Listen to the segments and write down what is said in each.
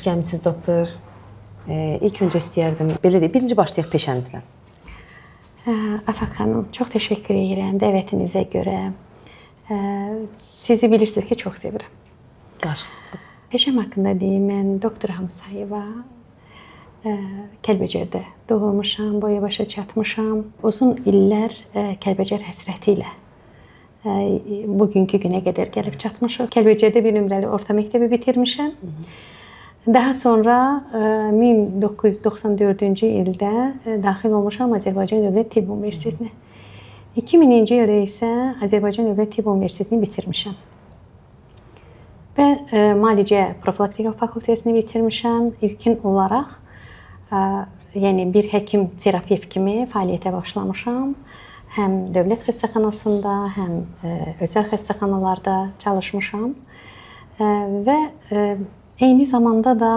Xoş gəlmisiniz doktor. İlk öncə istəyərdim, belə deyək, birinci başlayaq peşənizdən. Afaq xanım, çox təşəkkür edirəm dəvətinizə görə. Sizi bilirsiniz ki, çox sevirəm. Qarşılıqlı. Peşəm haqqında deyim, mən doktor Hamsayeva, Kəlbəcərdə doğulmuşam, boya başa çatmışam. Uzun illər Kəlbəcər həsrəti ilə bugünkü günə qədər gəlib çatmışıq. Kəlbəcərdə bir nömrəli orta məktəbi bitirmişəm. Daha sonra 1994-cü ildə daxil olmuşam Azərbaycan Dövlət Tibb Universitetinə. 2000-ci ildə isə Azərbaycan Dövlət Tibb Universitetini bitirmişəm. Və müalicə profilaktika fakültəsini bitirmişəm. İlkin olaraq, yəni bir həkim terapevt kimi fəaliyyətə başlamışam. Həm dövlət xəstəxanasında, həm özəl xəstəxanalarda çalışmışam. Və eyni zamanda da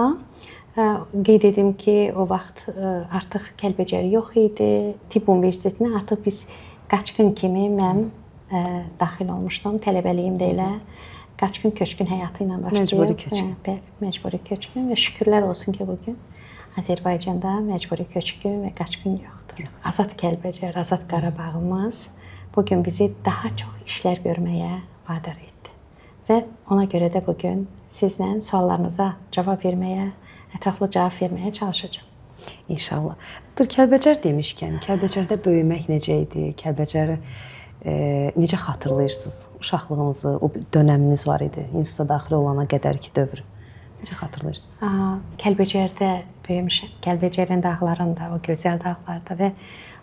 qeyd edim ki, o vaxt artıq Kəlbəcər yox idi. Tibb Universitetinə artıq biz qaçqın kimi mən daxil olmuşdum. Tələbəliyim də elə qaçqın köçkün həyatı ilə başlayıb. Məcburi köçkün. Bəli, məcburi köçkün və şükürlər olsun ki, bugün Azərbaycanda məcburi köçkün və qaçqın yoxdur. Azad Kəlbəcər, Azad Qarabağımız bugün bizi daha çox işlər görməyə vadar etdi. Və ona görə də bugün sizlə suallarınıza cavab verməyə, ətraflı cavab verməyə çalışacağam. İnşallah. Doktor, Kəlbəcər demişkən, Kəlbəcərdə böyümək necə idi? Kəlbəcəri necə xatırlayırsınız? Uşaqlığınızı, o dönəminiz var idi, instituta daxil olana qədərki dövrü. Necə xatırlayırsınız? Kəlbəcərdə böyümüşəm. Kəlbəcərin dağlarında, o gözəl dağlarda və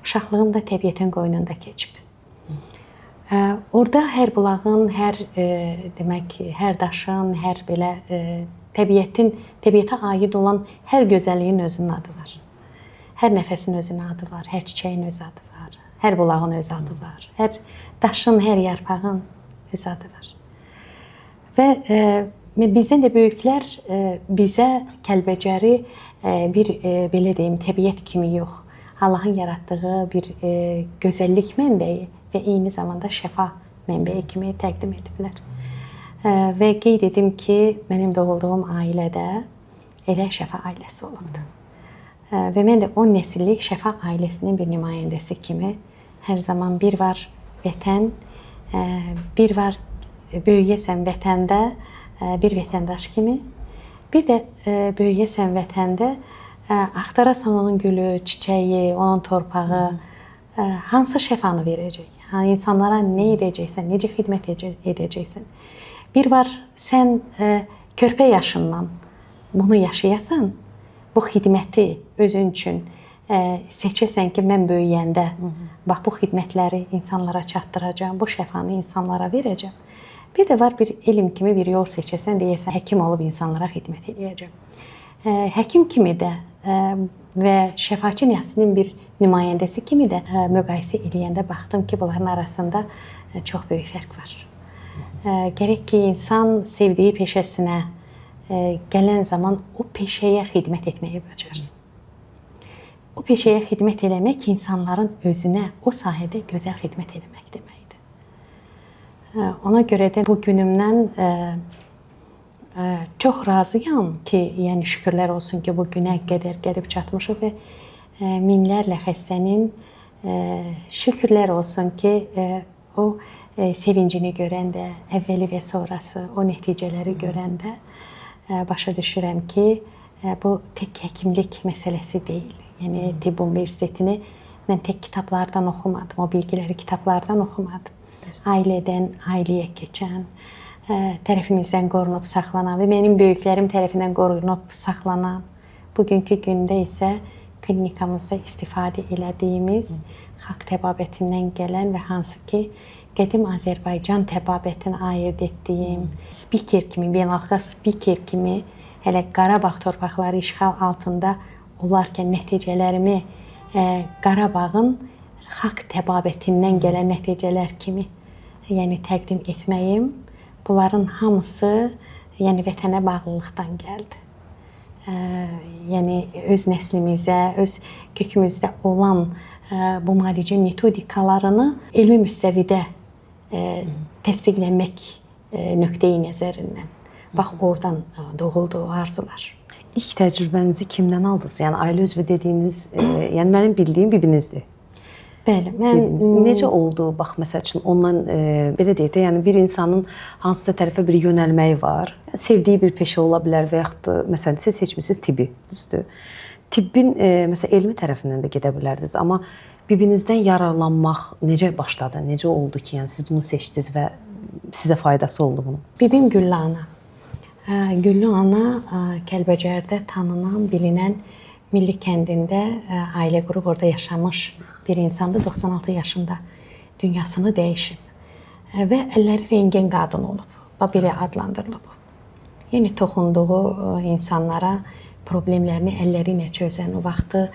uşaqlığım da təbiətin qoynunda keçib. Orada hər bulağın, hər demək, hər daşın, hər belə təbiətin, təbiətə aid olan hər gözəlliyin özünün adı var. Hər nəfəsin özünün adı var, hər çiçəyin öz adı var, hər bulağın öz adı var, hər daşın, hər yarpağın öz adı var. Və bizdən də böyüklər bizə Kəlbəcəri bir belə deyim, təbiət kimi yox, Allahın yaratdığı bir gözəllik mənbəyi və eyni zamanda şəfa mənbəyi kimi təqdim ediblər. Və qeyd edim ki, mənim doğulduğum ailədə elə şəfa ailəsi olubdur. Və mən də 10 nəsillik şəfa ailəsinin bir nümayəndəsi kimi hər zaman bir var vətən, bir var böyüyəsən vətəndə bir vətəndaş kimi, bir də böyüyəsən vətəndə axtarasan onun gülü, çiçəyi, onun torpağı, hansı şəfanı verəcək, insanlara nə edəcəksən, necə xidmət edəcəksən. Bir var sən körpə yaşından bunu yaşayasan, bu xidməti özün üçün seçəsən ki, mən böyüyəndə bax bu xidmətləri insanlara çatdıracağam, bu şəfanı insanlara verəcəm. Bir də var bir elm kimi bir yol seçəsən, deyəsən həkim olub insanlara xidmət edəcəm. Həkim kimi də və şəfaçı nəslinin bir nümayəndəsi kimi də müqayisə eləyəndə baxdım ki, bunların arasında çox böyük fərq var. Gərək ki, insan sevdiyi peşəsinə gələn zaman o peşəyə xidmət etməyi bacarsın. O peşəyə xidmət eləmək insanların özünə o sahədə gözəl xidmət eləmək deməkdir. Ona görə də bu günümdən çox razıyam ki, yəni şükürlər olsun ki, bu günə qədər gəlib çatmışıq və minlərlə xəstənin şükürlər olsun ki, o sevincini görəndə, əvvəli və sonrası o nəticələri görəndə başa düşürəm ki, bu tək həkimlik məsələsi deyil. Yəni Tibb Universitetini mən tək kitablardan oxumadım, o bilgiləri kitablardan oxumadım. Ailədən ailəyə keçən, tərəfimizdən qorunub saxlanan və mənim böyüklərim tərəfindən qorunub saxlanan, bugünkü gündə isə klinikamızda istifadə elədiyimiz xalq təbabətindən gələn və hansı ki, qədim Azərbaycan təbabətinə aid etdiyim spiker kimi, beynəlxalq spiker kimi hələ Qarabağ torpaqları işğal altında olarkən nəticələrimi Qarabağın xalq təbabətindən gələn nəticələr kimi, yəni təqdim etməyim, bunların hamısı yəni vətənə bağlılıqdan gəldi. Yəni öz nəslimizə, öz kökümüzdə olan bu müalicə metodikalarını elmi müstəvidə təsdiqlənmək nöqteyi nəzərindən. Bax, oradan doğuldu o arzular. İlk təcrübənizi kimdən aldınız? Yəni ailə üzvü dediyiniz, yəni mənim bildiyim bibinizdir. Bəli, mən necə oldu? Bax, məsəl üçün ondan belə deyək də, yəni bir insanın hansısa tərəfə bir yönəlməyi var. Sevdiyi bir peşə ola bilər və yaxud da məsələn siz seçmisiniz tibbi, düzdür? Tibbin məsələn elmi tərəfindən də gedə bilərdiniz, amma bibinizdən yararlanmaq necə başladı? Necə oldu ki, yəni siz bunu seçdiniz və sizə faydası oldu bunun? Bibim Güllü ana. Güllü ana Kəlbəcərdə tanınan, bilinən Milli kəndində ailə qurub orada yaşamış bir insandır. 96 yaşında dünyasını dəyişib və əlləri rengin qadın olub. Bax belə adlandırılıb. Yəni toxunduğu insanlara problemlərini əlləri ilə çözən o vaxtı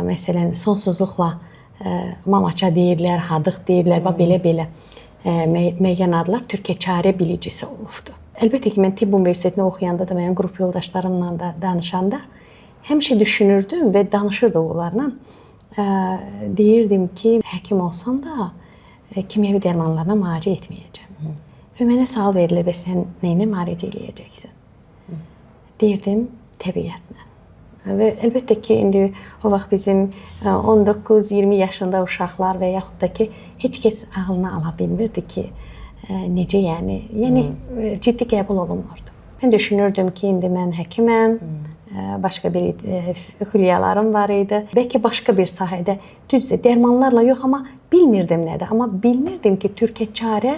məsələn sonsuzluqla mamaça deyirlər, hadıq deyirlər, bax belə-belə müəyyən adlar Türkiyə çarə bilicisi olubdu. Əlbəttə ki, mən Tibb Universitetində oxuyanda da mənim qrup yoldaşlarımla da danışanda həmişə düşünürdüm və danışırdım onlarla. Deyirdim ki, həkim olsam da kimyəvi dərmanlarla müalicə etməyəcəm. Və mənə sual verilir və sən nə ilə müalicə eləyəcəksən? Deyirdim, təbiətlə. Və əlbəttə ki, indi o vaxt bizim 19-20 yaşında uşaqlar və yaxud da ki, heç kəs ağlına ala bilmirdi ki, necə yəni? Yəni ciddi qəbul olunmurdu. Mən düşünürdüm ki, indi mən həkiməm, başqa bir xülyalarım var idi. Bəlkə başqa bir sahədə, düzdür, dərmanlarla yox, amma bilmirdim nədir. Amma bilmirdim ki, Türkiyə çarə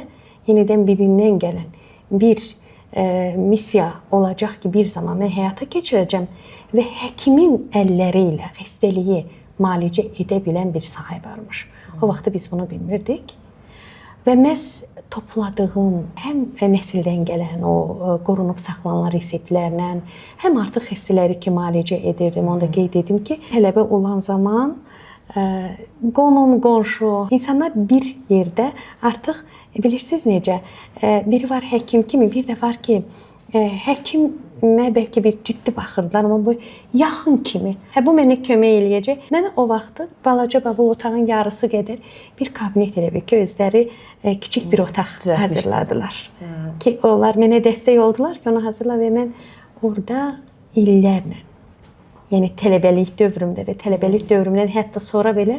yenidən bibimdən gələn bir missiya olacaq ki, bir zaman mən həyata keçirəcəm və həkimin əlləri ilə xəstəliyi müalicə edə bilən bir sahə varmış. O vaxtda biz bunu bilmirdik. Və məhz topladığım həm nəsildən gələn o qorunub saxlanılan reseptlərlə, həm artıq xəstələri ki müalicə edirdim. Onu da qeyd edim ki, tələbə olan zaman qonum, qonşu, insanlar bir yerdə artıq bilirsiniz necə, biri var həkim kimi, bir də var ki, həkimə bəlkə bir ciddi baxırdılar, amma bu yaxın kimi. Hə, bu mənə kömək eləyəcək. Mənə o vaxtı balaca baba otağın yarısı qədər bir kabinet elə bil ki, özləri kiçik bir otaq hazırladılar. Ki, onlar mənə dəstək oldular ki, onu hazırla və mən orada illərlə, yəni tələbəlik dövrümdə və tələbəlik dövrümdən hətta sonra belə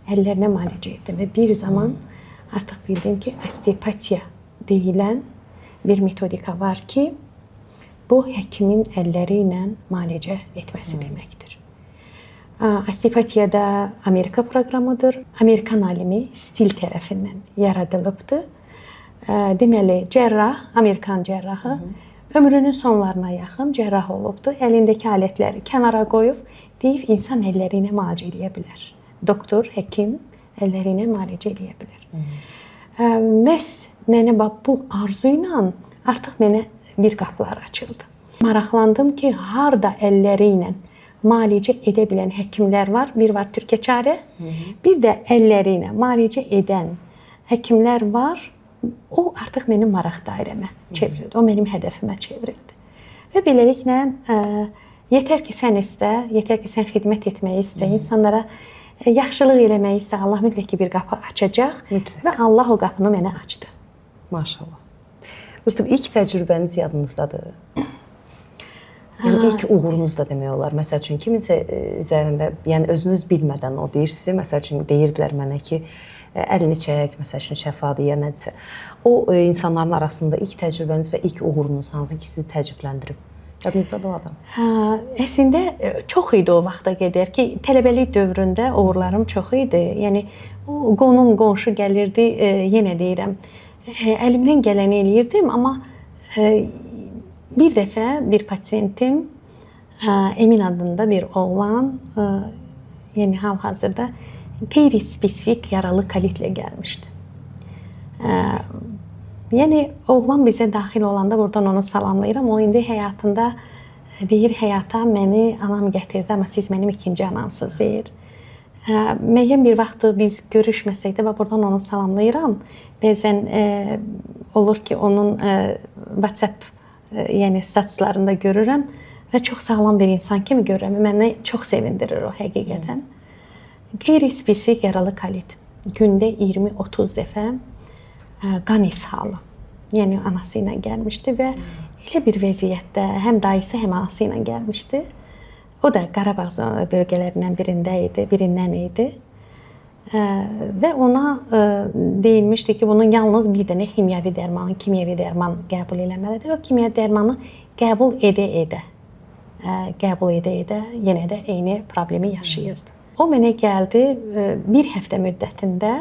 əllərinə müalicə etdim və bir zaman artıq bildim ki, osteopatiya deyilən bir metodika var ki, bu həkimin əlləri ilə müalicə etməsi deməkdir. Osteopatiyada Amerika proqramıdır. Amerikan alimi Stil tərəfindən yaradılıbdır. Deməli, cərrah, Amerikan cərrahı ömrünün sonlarına yaxın cərrah olubdur. Əlindəki alətləri kənara qoyub, deyib insan əlləri ilə müalicə eləyə bilər. Doktor, həkim əlləri ilə müalicə eləyə bilər. Məhz mənə bu arzu ilə artıq mənə bir qapılar açıldı. Maraqlandım ki, harda əlləri ilə müalicə edə bilən həkimlər var. Bir var Türkiyə çarə, bir də əlləri ilə müalicə edən həkimlər var. O artıq mənim maraq dairəmə çevrildi. O mənim hədəfimə çevrildi. Və beləliklə yetər ki sən istə, yetər ki sən xidmət etməyi istə, insanlara yaxşılıq eləməyi istə, Allah mütləq ki bir qapı açacaq. Mütləq. Və Allah o qapını mənə açdı. Maşallah. Doktor, ilk təcrübəniz yadınızdadır? Yəni ilk uğurunuz da demək olar. Məsəl üçün kiminsə üzərində, yəni özünüz bilmədən o deyirsiniz. Məsəl üçün deyirdilər mənə ki, əlini çək, məsəl üçün şəfadır ya nədirsə. O insanların arasında ilk təcrübəniz və ilk uğurunuz hansı ki sizi təəccübləndirib? Yadınızdadır o adam? Hə, əslində çox idi o vaxta qədər ki, tələbəlik dövründə uğurlarım çox idi. Yəni o qonum, qonşu gəlirdi, yenə deyirəm, əlimdən gələni eləyirdim, amma bir dəfə bir pasiyentim Emin adında bir oğlan, yəni hal-hazırda qeyri-spesifik yaralı kolitlə gəlmişdi. Yəni oğlan bizə daxil olanda buradan onu salamlayıram. O indi həyatında deyir, həyata məni anam gətirdi, amma siz mənim ikinci anamsınız deyir. Müəyyən bir vaxt biz görüşməsək də və buradan onu salamlayıram. Bəzən olur ki, onun WhatsApp yəni statuslarında görürəm və çox sağlam bir insan kimi görürəm. Məni çox sevindirir o həqiqətən. Qeyri-spesifik yaralı kolit. Gündə 20-30 dəfə qan ishalı. Yəni anası ilə gəlmişdi və Elə bir vəziyyətdə həm dayısı, həm anası ilə gəlmişdi. O da Qarabağ bölgələrindən birində idi, birindən idi. Və ona deyilmişdi ki, bunun yalnız bir dənə ximyəvi dərman, kimyəvi dərman qəbul eləməlidir. O kimyəvi dərmanı qəbul edə-edə, yenə də eyni problemi yaşayırdı. O mənə gəldi bir həftə müddətində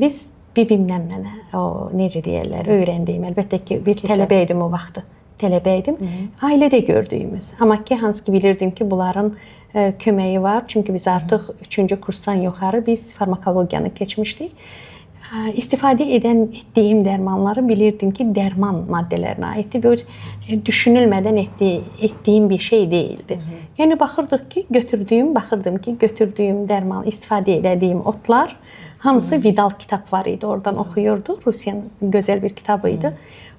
biz bibimdən mənə o necə deyirlər, öyrəndiyim, əlbəttə ki, bir tələbə idim o vaxtı. Tələbə idim. Ailədə gördüyümüz. Amma ki, hansı ki bilirdim ki, bunların köməyi var. Çünki biz artıq 3-cü kursdan yuxarı biz farmakologiyanı keçmişdik. İstifadə etdiyim dərmanları bilirdim ki, dərman maddələrinə aiddir. Bir düşünülmədən etdiyim bir şey deyildi. Yəni baxırdıq ki, götürdüyüm dərman, istifadə elədiyim otlar hamısı Vidal kitab var idi. Oradan oxuyurdu. Rusiyanın gözəl bir kitabı idi.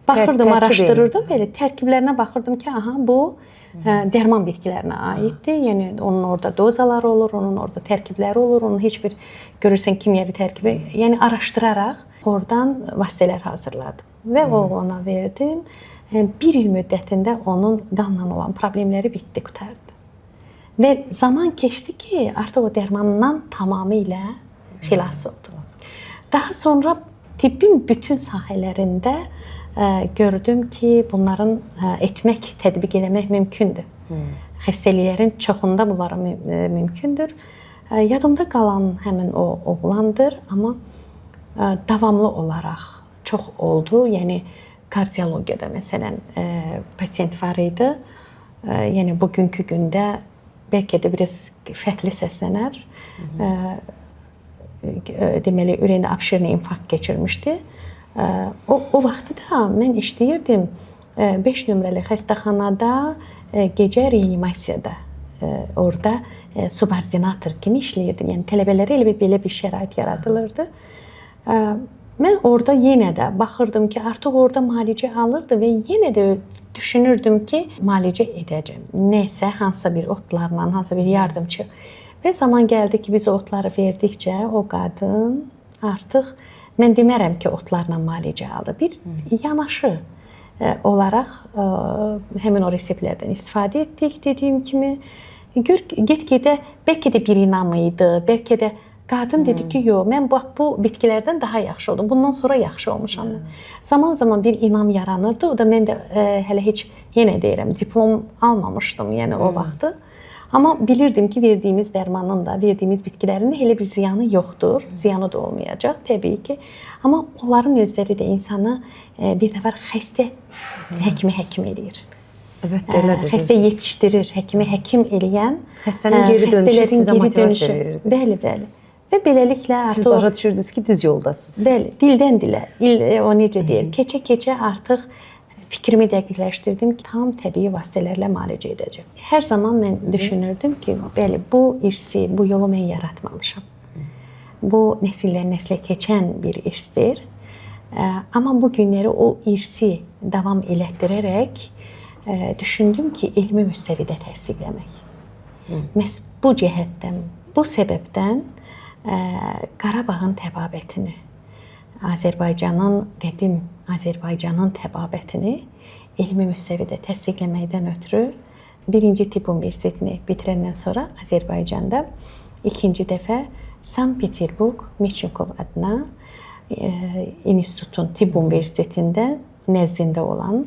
Baxırdım, araşdırırdım. Belə tərkiblərinə baxırdım ki, aha bu dərman bitkilərinə aiddir. Yəni onun orada dozaları olur, onun orada tərkibləri olur, onun heç bir görürsən kimyəvi tərkibi, yəni araşdıraraq oradan vasitələr hazırladım və oğlana verdim. Bir il müddətində onun qanla olan problemləri bitdi, qurtardı. Və zaman keçdi ki, artıq o dərmandan tamamilə xilas oldu. Daha sonra tibbin bütün sahələrində gördüm ki, bunların etmək, tətbiq eləmək mümkündür. Xəstəliklərin çoxunda bunlara mümkündür. Yadımda qalan həmin o oğlandır, amma davamlı olaraq çox oldu. Yəni kardiologiyada məsələn pasiyent var idi. Yəni bugünkü gündə bəlkə də biraz fərqli səslənər. Deməli ürəyində abşirli infarkt keçirmişdi. O vaxtı da mən işləyirdim 5 nömrəli xəstəxanada gecə reanimasiyada. Orada subordinator kimi işləyirdim. Yəni tələbələrə elə belə bir şərait yaradılırdı. Mən orada yenə də baxırdım ki, artıq orada müalicə alırdı və yenə də düşünürdüm ki, müalicə edəcəm. Nəsə, hansısa bir otlarla, hansısa bir yardımçı. Və zaman gəldi ki, biz o otları verdikcə o qadın artıq, mən demərəm ki, otlarla müalicə aldı. Bir yanaşı olaraq həmin o reseptlərdən istifadə etdik, dediyim kimi. Gör, get-gedə bəlkə də bir inam idi, bəlkə də qadın dedi ki, yox, mən bax bu bitkilərdən daha yaxşı oldum. Bundan sonra yaxşı olmuşam. Zaman-zaman bir inam yaranırdı. O da mən də hələ heç, yenə deyirəm, diplom almamışdım, yəni o vaxtı. Amma bilirdim ki, verdiyimiz dərmanın da, verdiyimiz bitkilərin də elə bir ziyanı yoxdur. Ziyanı da olmayacaq təbii ki. Amma onların özləri də insanı bir dəfə xəstə həkimi həkim eləyir. Əlbəttə elədir. Xəstə yetişdirir, həkimi həkim eləyən. Xəstənin geri dönüşü sizə motivasiya verirdi. Bəli, bəli. Və beləliklə artıq siz başa düşürdünüz ki, düz yoldasınız. Bəli, dildən dilə. O necə deyir? Keçə-keçə artıq fikrimi dəqiqləşdirdim ki, tam təbii vasitələrlə müalicə edəcəm. Hər zaman mən düşünürdüm ki, bəli, bu irsi, bu yolu mən yaratmamışam. Bu nəsildən nəslə keçən bir irsdir. Amma bu günləri o irsi davam elətdirərək düşündüm ki, elmi müstəvidə təsdiqləmək. Məhz bu cəhətdən, bu səbəbdən Qarabağın təbabətini, Azərbaycanın, qədim Azərbaycanın təbabətini elmi müstəvidə təsdiqləməkdən ötürü birinci tibb universitetini bitirəndən sonra Azərbaycanda ikinci dəfə Sankt-Peterburq Meçnikov adına institutun, tibb universitetində nəzdində olan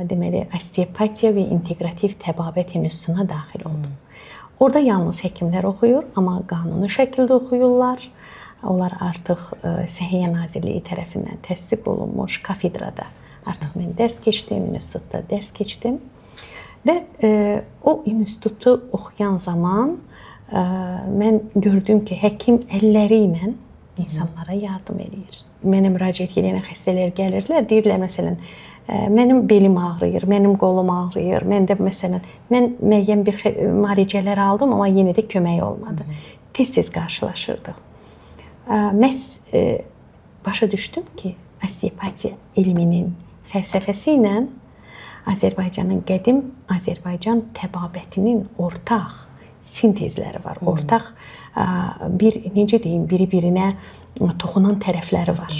deməli, osteopatiya və inteqrativ təbabət institutuna daxil oldum. Orada yalnız həkimlər oxuyur, amma qanuni şəkildə oxuyurlar. Onlar artıq Səhiyyə Nazirliyi tərəfindən təsdiq olunmuş kafedrada artıq mən dərs keçdim, institutda dərs keçdim. Və o institutu oxuyan zaman mən gördüm ki, həkim əlləri ilə insanlara yardım eləyir. Mənə müraciət edən xəstələr gəlirdilər, deyirdilər məsələn, mənim belim ağrıyır, mənim qolum ağrıyır, mən də məsələn, mən müəyyən bir müalicələr aldım, amma yenə də kömək olmadı. Tez-tez qarşılaşırdıq. Məhz başa düşdüm ki, osteopatiya elminin fəlsəfəsi ilə Azərbaycanın qədim Azərbaycan təbabətinin ortaq sintezləri var. Ortaq bir, necə deyim, biri-birinə toxunan tərəfləri var.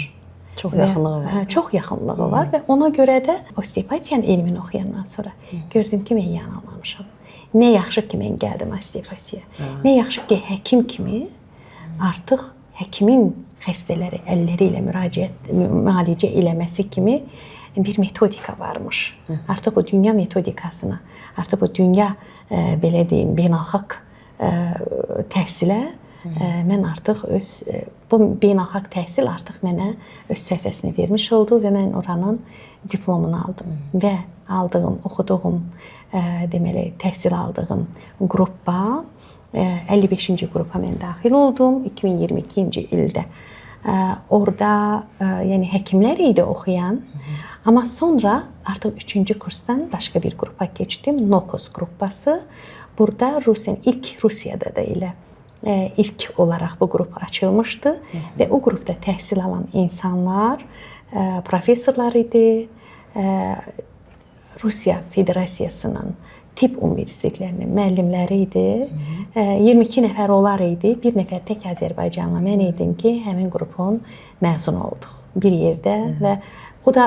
Çox yaxınlığı var. Hə, çox yaxınlığı var və ona görə də osteopatiyanın elmini oxuyandan sonra gördüm ki, mən yanılmamışam. Nə yaxşı ki, mən gəldim osteopatiyaya. Nə yaxşı ki, həkim kimi artıq həkimin xəstələri əlləri ilə müraciət, müalicə eləməsi kimi bir metodika varmış. Artıq o dünya metodikasına, artıq o dünya belə deyim, beynəlxalq təhsilə mən artıq öz bu beynəlxalq təhsil artıq mənə öz töhfəsini vermiş oldu və mən oranın diplomunu aldım və aldığım, oxuduğum, deməli təhsil aldığım qrupa 55-ci qrupa mən daxil oldum 2022-ci ildə. Orada yəni həkimlər idi oxuyan. Amma sonra artıq 3-cü kursdan başqa bir qrupa keçdim, NOKOS qrupası. Burada Rusiyanın ilk Rusiyada da elə ilk olaraq bu qrup açılmışdı və o qrupda təhsil alan insanlar professorlar idi. Rusiya Federasiyasının tibb universitetlərinin müəllimləri idi. 22 nəfər onlar idi. Bir nəfər tək Azərbaycanlı mən idim ki, həmin qrupun məzunu olduq bir yerdə və o da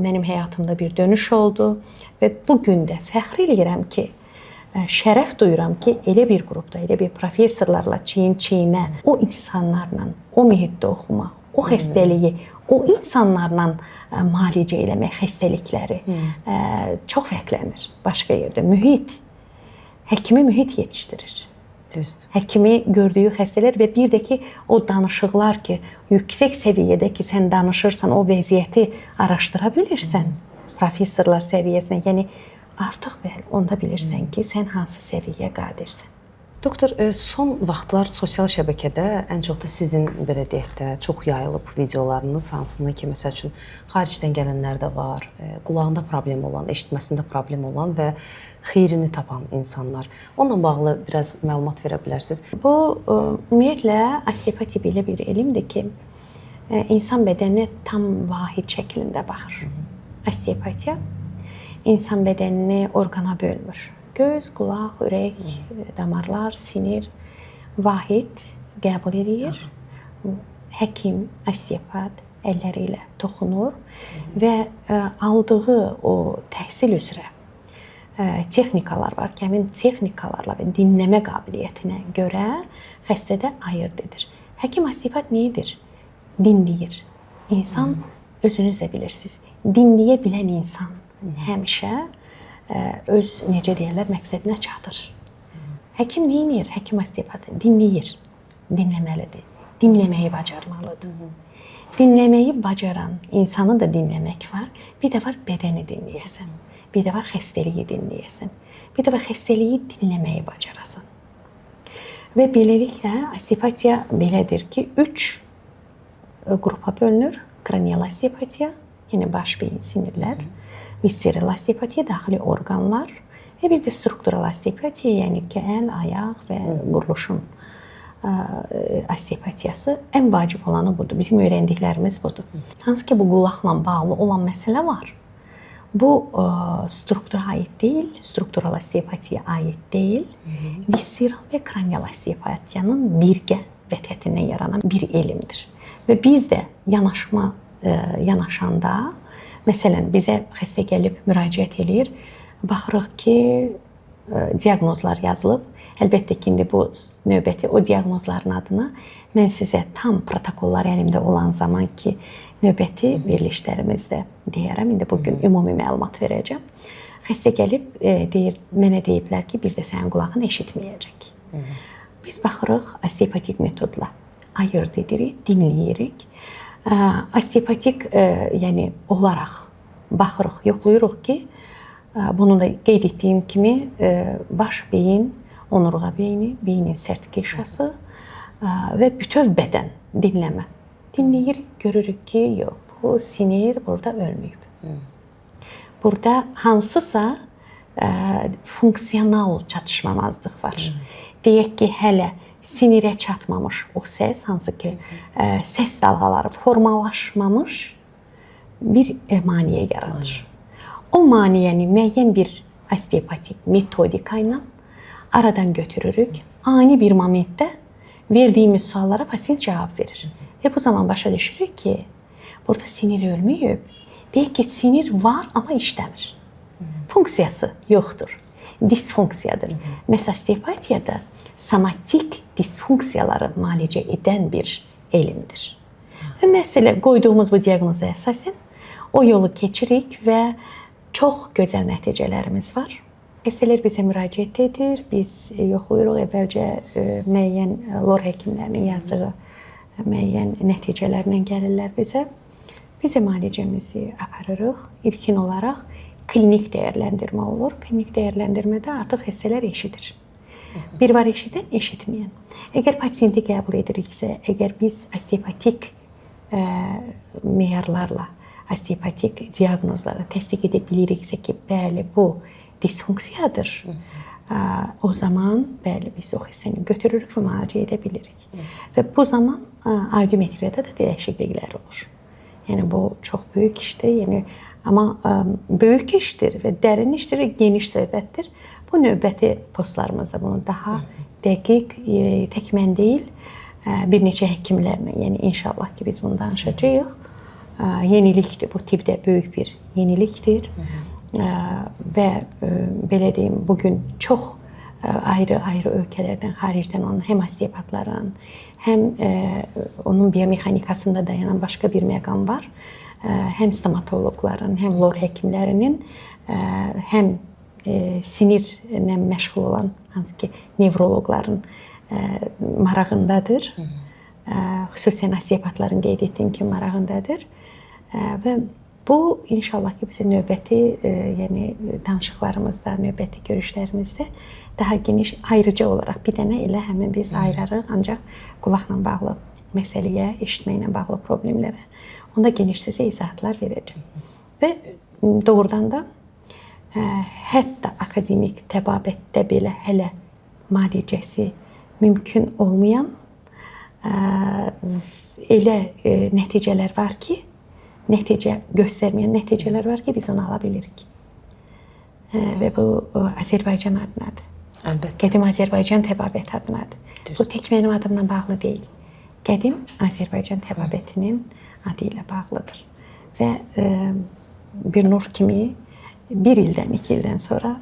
mənim həyatımda bir dönüş oldu və bu gün də fəxr eləyirəm ki, şərəf duyuram ki, elə bir qrupda, elə bir professorlarla çiyin-çiyinə, o insanlarla, o mühitdə oxumaq, o xəstəliyi, o insanlarla müalicə eləmək xəstəlikləri çox fərqlənir başqa yerdə. Mühit, həkimi mühit yetişdirir. Düzdür. Həkimi gördüyü xəstələr və bir də ki, o danışıqlar ki, yüksək səviyyədə ki, sən danışırsan, o vəziyyəti araşdıra bilirsən, professorlar səviyyəsinə, yəni artıq bəli, onda bilirsən ki, sən hansı səviyyəyə qadirsən. Doktor, son vaxtlar sosial şəbəkədə ən çox da sizin belə deyək də çox yayılıb videolarınız, hansında ki, məsəl üçün xaricdən gələnlər də var, qulağında problem olan, eşitməsində problem olan və xeyrini tapan insanlar. Onunla bağlı biraz məlumat verə bilərsiniz. Bu ümumiyyətlə osteopatiya belə bir elmdir ki, insan bədəninə tam vahid şəklində baxır. Osteopatiya insan bədənini orqana bölmür. Göz, qulaq, ürək, damarlar, sinir vahid qəbul edir. Həkim, osteopat əlləri ilə toxunur və aldığı o təhsil üzrə texnikalar var ki, həmin texnikalarla və dinləmə qabiliyyətinə görə xəstədə ayırd edir. Həkim osteopat nə edir? Dinləyir. İnsan, özünüz də bilirsiniz, dinləyə bilən insan həmişə öz, necə deyirlər, məqsədinə çatır. Həkim nə edir? Həkim osteopat dinləyir, dinləməlidir, dinləməyi bacarmalıdır. Dinləməyi bacaran insanı da dinləmək var. Bir də var bədəni dinləyəsən, bir də var xəstəliyi dinləyəsən, bir də var xəstəliyi dinləməyi bacarasan. Və beləliklə osteopatiya belədir ki, 3 qrupa bölünür. Kranial osteopatiya, yəni baş, beyin, sinirlər, visceral osteopatiya, daxili orqanlar və bir də struktural osteopatiya, yəni ki, əl, ayaq və quruluşun osteopatiyası. Ən vacib olanı budur. Bizim öyrəndiklərimiz budur. Hansı ki, bu qulaqla bağlı olan məsələ var. Bu struktura aid deyil, struktural osteopatiya aid deyil. Visceral və kranial osteopatiyanın birgə vəhdətindən yaranan bir elmdir. Və biz də yanaşanda, məsələn, bizə xəstə gəlib müraciət eləyir, baxırıq ki, diaqnozlar yazılıb. Əlbəttə ki, indi bu növbəti o diaqnozların adını mən sizə tam protokollar əlimdə olan zaman ki, növbəti verilişlərimizdə deyərəm. İndi bugün ümumi məlumat verəcəm. Xəstə gəlib deyir, mənə deyiblər ki, bir də sənin qulağın eşitməyəcək. Biz baxırıq osteopatik metodla ayırd edirik, dinləyirik. Osteopatik, yəni olaraq baxırıq, yoxlayırıq ki, bunu da qeyd etdiyim kimi baş, beyin, onurğa beyni, beynin sərt qişası və bütöv bədən dinləmə. Dinləyirik, görürük ki, yox, bu sinir burada ölməyib. Burada hansısa funksional çatışmamazlıq var. Deyək ki, hələ sinirə çatmamış o səs, hansı ki, səs dalğaları formalaşmamış bir maneə yaranır. O maneəni müəyyən bir osteopatik metodika ilə aradan götürürük. Ani bir momentdə verdiyimiz suallara pasiyent cavab verir. Və bu zaman başa düşürük ki, Burada sinir ölməyib. Deyək ki, sinir var, amma işləmir. Funksiyası yoxdur. Disfunksiyadır. Məhz osteopatiyada somatik disfunksiyaları müalicə edən bir elmdir. Və məsələ qoyduğumuz bu diaqnoza əsasən o yolu keçirik və çox gözəl nəticələrimiz var. Xəstələr bizə müraciət edir, biz yoxlayırıq əvvəlcə müəyyən lor həkimlərinin yazdığı müəyyən nəticələrlə gəlirlər bizə. Biz də müalicəmizi aparırıq. İlkin olaraq klinik dəyərləndirmə olur. Klinik dəyərləndirmədə artıq xəstələr eşidir. Bir var eşidən, eşitməyən. Əgər pasiyenti qəbul ediriksə, əgər biz osteopatik meyarlarla, osteopatik diaqnozlarla təsdiq edə biliriksə ki, bəli, bu disfunksiyadır, o zaman bəli, biz o xəstəni götürürük və müalicə edə bilirik. Və bu zaman audiometriyada da dəyişikliklər olur. Yəni bu çox böyük işdir. Yəni amma böyük işdir və dərin işdir və geniş söhbətdir. Bu növbəti postlarımızda bunu daha dəqiq, tək mən deyil, bir neçə həkimlərlə, yəni inşallah ki biz bunu danışacağıq. Yenilikdir, bu tibbdə böyük bir yenilikdir. Və belə deyim, bugün çox ayrı-ayrı ölkələrdən, xaricdən olan həm osteopatların, həm onun biomexanikasında dayanan başqa bir məqam var. Həm stomatoloqların, həm lor həkimlərinin, həm sinirlə məşğul olan hansı ki nevroloqların marağındadır. Xüsusən osteopatların qeyd etdiyim kimi marağındadır. Və bu inşallah ki bizə növbəti, yəni danışıqlarımızda, növbəti görüşlərimizdə daha geniş ayrıca olaraq bir dənə elə həmin biz ayırarıq, ancaq qulaqla bağlı məsələyə, eşitməklə bağlı problemlərə. Onda geniş sizə izahatlar verəcəm. Və doğrudan da hətta akademik təbabətdə belə hələ müalicəsi mümkün olmayan elə nəticələr var ki, nəticə göstərməyən nəticələr var ki, biz onu ala bilirik. Və bu Azərbaycan adınadır. Əlbəttə. Qədim Azərbaycan təbabəti adınadır. Düz. Bu tək mənim adımla bağlı deyil. Qədim Azərbaycan təbabətinin adı ilə bağlıdır. Və bir nur kimi bir ildən, 2 ildən sonra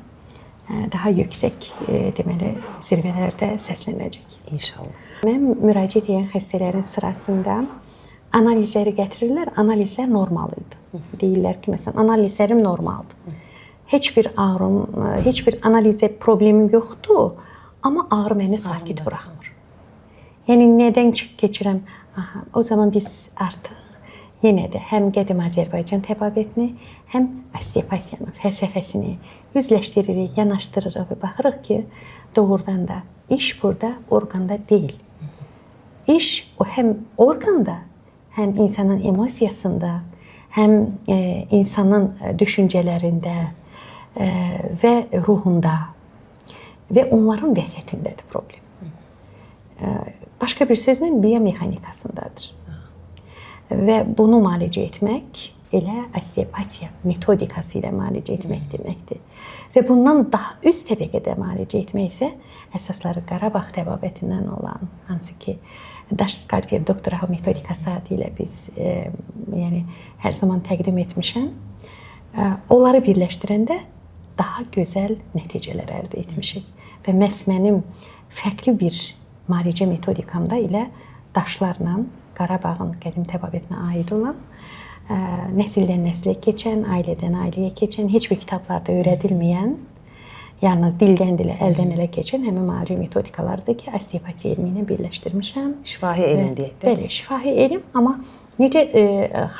daha yüksək deməli zirvələrdə səslənəcək. İnşallah. Mən müraciət edən xəstələrin sırasında analizləri gətirirlər, analizlər normal idi. Deyirlər ki, məsələn, analizlərim normaldır. Heç bir ağrım, heç bir analizdə problemim yoxdur, amma ağrı məni sakit buraxmır. Yəni nədən keçirəm? Aha, o zaman biz artıq yenə də həm qədim Azərbaycan təbabətini, həm osteopatiyanın fəlsəfəsini üzləşdiririk, yanaşdırırıq və baxırıq ki, doğrudan da iş burada orqanda deyil. İş o həm orqanda, həm insanın emosiyasında, həm insanın düşüncələrində və ruhunda və onların vəziyyətindədir problem. Başqa bir sözlə biomexanikasındadır. Və bunu müalicə etmək elə osteopatiya metodikası ilə müalicə etmək deməkdir. Və bundan daha üst təbəqədə müalicə etmək isə əsasları Qarabağ təbabətindən olan, hansı ki Daş Skalper Doktor Ahu metodikası adı ilə biz yəni hər zaman təqdim etmişəm. Onları birləşdirəndə daha gözəl nəticələr əldə etmişik. Və məhz mənim fərqli bir müalicə metodikamda ilə daşlarla Qarabağın qədim təbabətinə aid olan, nəsildən nəslə keçən, ailədən ailəyə keçən, heç bir kitablarda öyrədilməyən, yalnız dildən dilə, əldən ələ keçən həmin müalicə metodikalarıdır ki, osteopatiya elmi ilə birləşdirmişəm. Şifahi elm deyək də. Bəli, şifahi elm, amma necə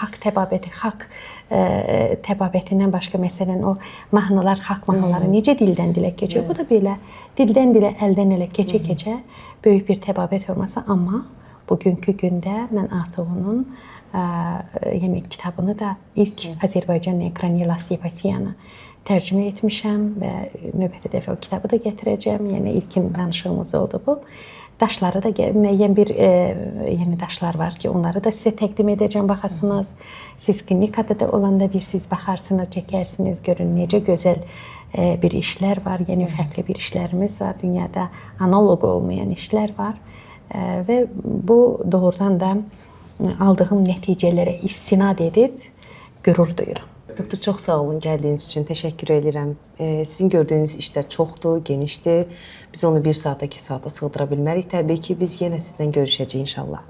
xalq təbabəti, xalq təbabətindən başqa məsələn o mahnılar, xalq mahnıları necə dildən dilə keçir? Bu da belə dildən dilə, əldən ələ keçə-keçə böyük bir təbabət forması, amma bugünkü gündə mən artıq onun yəni kitabını da ilk Azərbaycan kranial osteopatiyanı tərcümə etmişəm və növbəti dəfə o kitabı da gətirəcəm. Yəni ilkin danışığımız oldu bu. Daşları da müəyyən bir yəni daşlar var ki, onları da sizə təqdim edəcəm, baxasınız. Siz klinikada da olanda bir siz baxarsınız, çəkərsiniz, görün necə gözəl bir işlər var. Yəni fərqli bir işlərimiz var. Dünyada analoq olmayan işlər var. Və bu doğrudan da aldığım nəticələrə istinad edib qürur duyuram. Doktor, çox sağ olun gəldiyiniz üçün. Təşəkkür edirəm. Sizin gördüyünüz işlər çoxdur, genişdir. Biz onu 1 saata, 2 saata sığdıra bilmərik. Təbii ki, biz yenə sizlə görüşəcəyik inşallah.